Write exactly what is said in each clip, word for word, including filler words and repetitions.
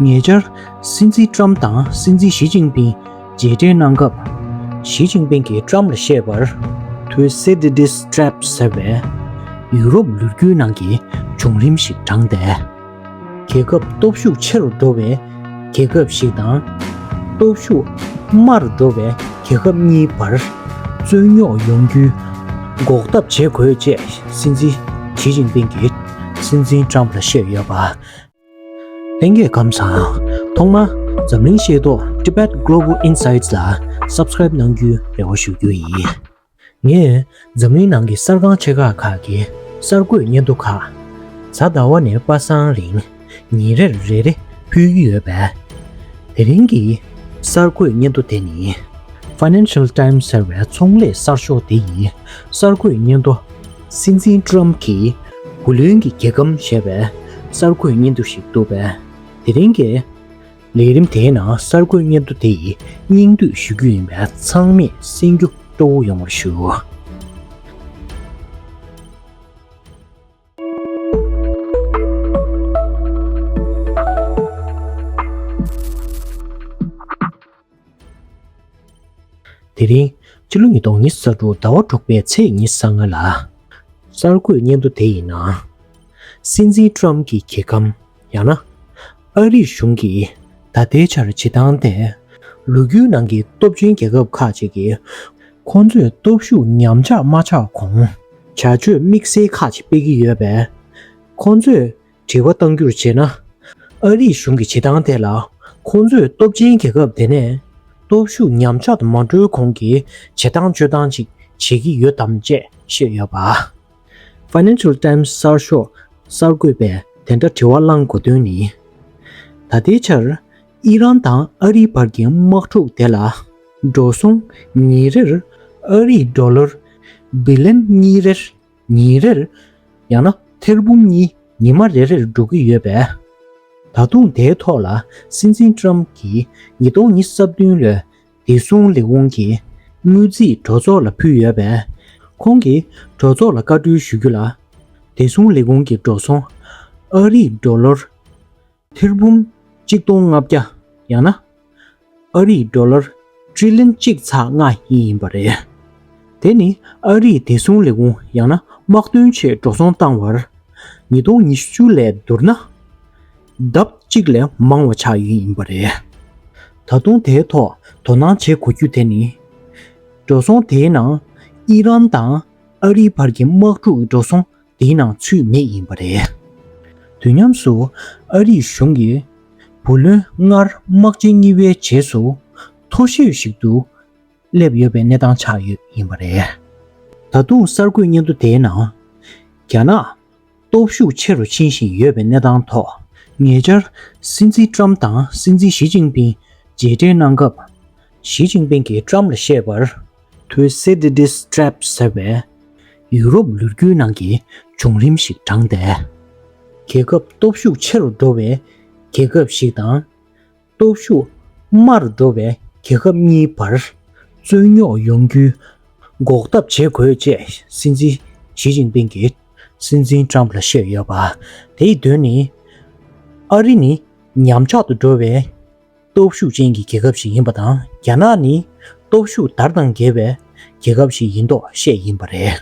ཉེ་ཆར་སྲིད་འཛིན་ཀྲམ་དང་སྲིད་འཛིན་ཞི་ཅིན་ཕིང་མཇལ་འཕྲད་གནང་སྐབས། ཞི་ཅིན་ཕིང་གིས་ཀྲམ་ལ་བཤད་པར། Thucydides Trap ཟེར་བའི་ཡུ་རོབ་ལོ་རྒྱུས་ནང་གི་བྱུང་རིམ་ཞིག་དྲངས་ཏེ། རྒྱལ་ཁབ་སྟོབས་ཤུགས་ཆེ་རུ་འགྲོ་བའི་རྒྱལ་ཁབ་ཞིག་དང་། སྟོབས་ཤུགས་དམའ་རུ་འགྲོ་བའི་རྒྱལ་ཁབ་གཉིས་བར་རྩོད་རྙོག་ཡོང་རྒྱུའི་འགོག་ཐབས་བྱེད་དགོས་ཅེས་སྲིད་འཛིན་ཞི་ཅིན་ཕིང་གིས་སྲིད་འཛིན་ཀྲམ་ལ་བཤད་ཡོད་པ། ལྷན་རྒྱས་ཁམས་བཟང་། ཐོག་མར་འཛམ་གླིང་ཤེས་རྟོགས་Tibet Global Insights ལ་Subscribe གནང་རྒྱུའི་རེ་བ་ཞུ་རྒྱུ་ཡིན། ངས་འཛམ་གླིང་ནང་གི་གསར་ཁང་ཆེ་ཁག་ཁག་གི་གསར་འགོད་སྙན་ཐོ་ཁག་གཟའ་ཟླ་བ་ནས་པ་སངས་རིང་ཉིན་རེར་རེ་རེ་ཕུལ་གྱི་ཡོད་པས། དེ་རིང་གི་གསར་འགོད་སྙན་ཐོ་དེ་ནི་Financial Times ཟེར་བའི་ཚོང་ལས་གསར་ཤོག་དེ་ཡི་གསར་འགོད་སྙན་ཐོ། སྲིད་འཛིན་ཀྲམ་གྱིས་བུ་ལོན་གྱི་རྒྱལ་ཁམས་ཞེས་པའི་གསར་འགོད་སྙན་ཐོ་ཞིག་འདུག་པས། དེ་རིང་གི་ལས་རིམ་དེའི་ནང་གསར་འགོད་སྙན་ཐོ་དེ་ཡི་སྙིང་བསྡུས་ཞུ་རྒྱུ་ཡིན་པས། ཚང་མས་གསན་རྒྱུ་སྤྲོ་བོ་ཡོང་བར་ཞུ། དེ་རིང་ཕྱི་ལོ་ཉིས་སྟོང་ཉི་ཤུ་རྩ་དྲུག་ཟླ་བ་དྲུག་པའི་ཚེས་ཉི་ཤུ་རྩ་ལྔ་ལ། གསར་འགོད་སྙན་ཐོ་དེ་ཡི་ནང་། སྲིད་འཛིན་ཀྲམ་གྱི་རྒྱལ་ཁམས་ཡང་ན་ཨ་རིའི་གཞུང་གིས་ད་ལྟའི་ཆར་བྱེད་སྟངས་དེ། ལོ་རྒྱུས་ནང་གི་སྟོབས་ཆེན་རྒྱལ་ཁབ་ཁག་ཅིག་གིས་ཁོང་ཚོས་སྟོབས་ཤུགས་ཉམས་ཆག་མ་ཆགས་གོང་བྱ་སྤྱོད་དམིགས་བསལ་ཁག་ཅིག་སྤེལ་གྱི་ཡོད་པས། ཁོང་ཚོས་དྲི་བ་བཏང་རྒྱུར་བྱས་ན། ཨ་རིའི་གཞུང་གི་བྱེད་སྟངས་དེ་ལ་ཁོང་ཚོས་སྟོབས་ཆེན་རྒྱལ་ཁབ་དེ་ནས་སྟོབས་ཤུགས་ཉམས་ཆག་ཏུ་མ་འགྲོ་གོང་གི་བྱེད་སྟངས་སྤྱོད་སྟངས་ཅིག་བྱེད་ཀྱི་ཡོད་དམ་ཅེས་བཤད་ཡོད་པ། Financial Times གསར་ཤོག་གསར་འགོད་པས་དེ་འདྲ་དྲི་བ་བསླངས་དགོས་དོན་ནི། ད་ལྟའི་ཆར་ཨི་རན་དང་ཨ་རིའི་བར་གྱི་དམག་འཁྲུག་དེ་ལ་འགྲོ་སོང་ཉིན་རེར་ཨ་རིའི་ཌོ་ལར་བི་ལན་གཉིས་རེར། ཉིན་རེར་ཡང་ན་ཐེར་འབུམ་གཉིས་ཉི་མ་རེ་རེར་འགྲོ་གི་ཡོད་པས། ད་དུང་དེའི་ཐོག་ལ་སྲིད་འཛིན་ཀྲམ་གྱིས་ཉིས་སྟོང་ཉི་ཤུ་རྩ་བདུན་ལོའི་བདེ་སྲུང་ལས་ཁུངས་ཀྱི་དངུལ་རྩིས་གྲོས་ཚོགས་ལ་ཕུལ་ཡོད་པས། ཁོང་གིས་གྲོས་ཚོགས་ལ་བཀའ་འཁྲོལ་ཞུ་རྒྱུ་ལ། བདེ་སྲུང་ལས་ཁུངས་ཀྱི་འགྲོ་སོང་ཨ་རིའི་ཌོ་ལར་ཐེར་འབུམ་གཅིག་སྟོང་ལྔ་བརྒྱ། ཡང་ན་ཨ་རིའི་ཌོ་ལར་ཊི་རི་ལི་ཡོན་གཅིག་ཚེག་ལྔ་ཡིན་པ་རེད། དེ་ནི་ཨ་རིའི་བདེ་སྲུང་ལས་ཁུངས་ཡང་ན་དམག་དོན་ཆེད་འགྲོ་སོང་བཏང་བར་ཉིས་སྟོང་ཉི་ཤུ་ལས་བསྡུར་ན་ལྡབ་གཅིག་ལས་མང་བ་ཆགས་ཡོད་ཡིན་པ་རེད། ད་དུང་དེའི་ཐོག་དོ་སྣང་བྱེད་དགོས་རྒྱུ་དེ་ནི། འགྲོ་སོང་དེའི་ནང་ཨི་རན་དང་ཨ་རིའི་བར་གྱི་དམག་འཁྲུག་གི་འགྲོ་སོང་དེའི་ནང་ཚུད་མེད་ཡིན་པ་རེད། དུས་མཉམ་དུ་ཨ་རིའི་གཞུང་གིས་བུ་ལོན་སྔར་དམག་ཆེན་གཉིས་པའི་རྗེས་སུ་མཐོ་ཤོས་ཤིག་ཏུ་སླེབས་ཡོད་པའི་གནས་སྟངས་ཆགས་ཡོད་ཡིན་པ་རེད། ད་དུང་གསར་འགོད་སྙན་ཐོ་དེའི་ནང་རྒྱ་ནག་སྟོབས་ཤུགས་ཆེ་རུ་ཕྱིན་བཞིན་ཡོད་པའི་གནས་སྟངས་ཐོག་ཉེ་ཆར་སྲིད་འཛིན་ཀྲམ་དང་སྲིད་འཛིན་ཞི་ཅིན་ཕིང་མཇལ་འཕྲད་གནང་སྐབས། ཞི་ཅིན་ཕིང་གིས་ཀྲམ་ལ་བཤད་པར། Thucydides Trap ཟེར་བའི་ཡུ་རོབ་ལོ་རྒྱུས་ནང་གི་བྱུང་རིམ་ཞིག་དྲངས་ཏེ། རྒྱལ་ཁབ་སྟོབས་ཤུགས་ཆེ་རུ་འགྲོ་བའི་རྒྱལ་ཁབ་ཞིག་དང་། སྟོབས་ཤུགས་དམའ་རུ་འགྲོ་བའི་རྒྱལ་ཁབ་གཉིས་བར་རྩོད་རྙོག་ཡོང་རྒྱུའི་འགོག་ཐབས་བྱེད་དགོས་ཅེས་སྲིད་འཛིན་ཞི་ཅིན་ཕིང་གིས་སྲིད་འཛིན་ཀྲམ་ལ་བཤད་ཡོད་པ། དེའི་དོན་ནི། ཨ་རི་ནི་ཉམས་ཆག་ཏུ་འགྲོ་བའི་སྟོབས་ཤུགས་ཅན་གྱི་རྒྱལ་ཁབ་ཞིག་ཡིན་པ་དང་། རྒྱ་ནག་ནི་སྟོབས་ཤུགས་དར་དང་རྒྱས་པའི་རྒྱལ་ཁབ་ཞིག་ཡིན་མདོག་བཤད་ཡིན་པ་རེད།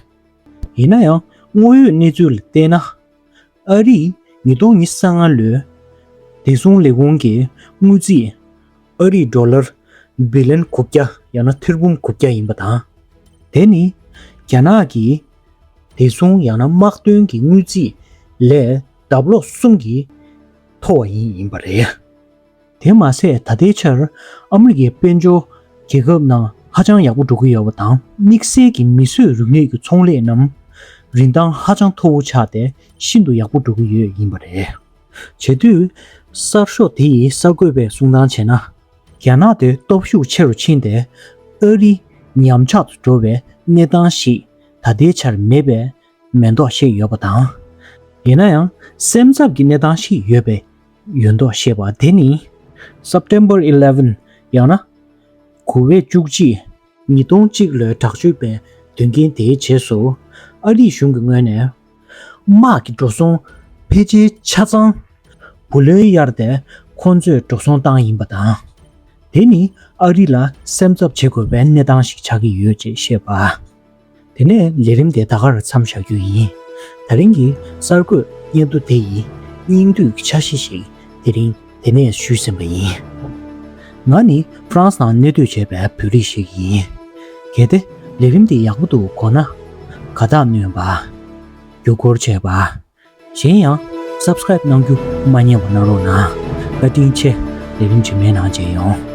ཡིན་ན་ཡང་དངོས་ཡོད་གནས་ཚུལ་ལ་བལྟས་ན། ཨ་རིས་ཉིས་སྟོང་ཉི་ཤུ་རྩ་ལྔ་ལོའི་བདེ་སྲུང་ལས་ཁུངས་ཀྱི་དངུལ་རྩིས་ཨ་རིའི་ཌོ་ལར་བི་ལན་དགུ་བརྒྱ་ཡང་ན་ཐེར་འབུམ་དགུ་བརྒྱ་ཡིན་པ་དང་། དེ་ནི་རྒྱ་ནག་གི་བདེ་སྲུང་ཡང་ན་དམག་དོན་གྱི་དངུལ་རྩིས་ལས་ལྡབ་ལོག་གསུམ་གྱིས་མཐོ་བ་ཡིན་ཡིན་པ་རེད། དེ་མ་ཟད་ད་ལྟའི་ཆར་ཨ་མི་རི་ཀའི་དཔལ་འབྱོར་རྒྱལ་ཁབ་ནང་ཧ་ཅང་ཡག་པོ་འགྲོ་གི་ཡོད་པ་དང་། དམིགས་བསལ་གྱི་མིས་བཟོས་རིག་ནུས་ཀྱི་ཚོང་ལས་རྣམས་རིན་ཐང་ཧ་ཅང་མཐོ་བོ་ཆགས་ཏེ་ཤིན་ཏུ་ཡག་པོ་འགྲོ་གི་ཡོད་ཡིན་པ་རེད། བྱེད་དུས་གསར་ཤོག་དེ་ཡི་གསར་འགོད་པས་གསུང་སྟངས་བྱས་ན། རྒྱ་ནག་དེ་སྟོབས་ཤུགས་ཆེ་རུ་ཕྱིན་ཏེ་ཨ་རི་ཉམས་ཆག་ཏུ་འགྲོ་བའི་གནས་སྟངས་ཤིག་ད་ལྟའི་ཆར་མེད་པའི་མེ་ཏོག་བཤད་ཡོད་པ་དང་། ཡིན་ན་ཡང་སེམས་འཚབ་ཀྱི་གནས་སྟངས་ཤིག་ཡོད་པའི་ཡོད་མདོག་བཤད་པ་དེ་ནི། September eleven ཡང་ན་དགུ་པའི་བཅུ་གཅིག་ཉིས་སྟོང་གཅིག་ལོའི་དྲག་སྤྱོད་པའི་དོན་རྐྱེན་དེའི་རྗེས་སུ། ཨ་རིའི་གཞུང་གི་ངོས་ནས་དམག་གི་འགྲོ་སོང་ཕལ་ཆེར་ཆ་ཚང་བུ་ལོན་གཡར་ཏེ་ ཁོང་ཚོས་འགྲོ་སོང་བཏང་ཡིན་པ་དང་། དེ་ནི་ཨ་རི་ལ་སེམས་འཚབ་བྱེད་དགོས་པའི་གནས་སྟངས་ཤིག་ཆགས་ཀྱི་ཡོད་ཅེས་བཤད་པ། དེ་ནས་ལས་རིམ་དེ་ད་གར་མཚམས་བཞག་རྒྱུ་ཡིན། ད་རིང་གི་གསར་འགོད་སྙན་ཐོ་དེ་ཡི་སྙིང་བསྡུས་ཀྱི་འཆར་གཞི་ཞིག་དེ་རིང་དེ་ནས་ཞུས་ཟིན་པ་ཡིན། ང་ནི་ཧྥ་རན་སི་ནང་གནས་སྡོད་བྱས་པའི་བོད་རིགས་ཤིག་ཡིན། གལ་ཏེ་ལས་རིམ་འདི་ཡག་པོ་འདུག་དགོངས་ན། དགའ་རྟགས་གནོན་པ། བརྒྱུད་སྐུར་བྱས་པ། གཞན་ཡང་སབ་སི་ཀ་རེབ་གནང་རྒྱུ་མ་བསྙེལ་བ་གནང་རོགས་གནང་། བཀའ་དྲིན་ཆེ། ལས་རིམ་རྗེས་མའི་ནང་མཇལ་ཡོང་།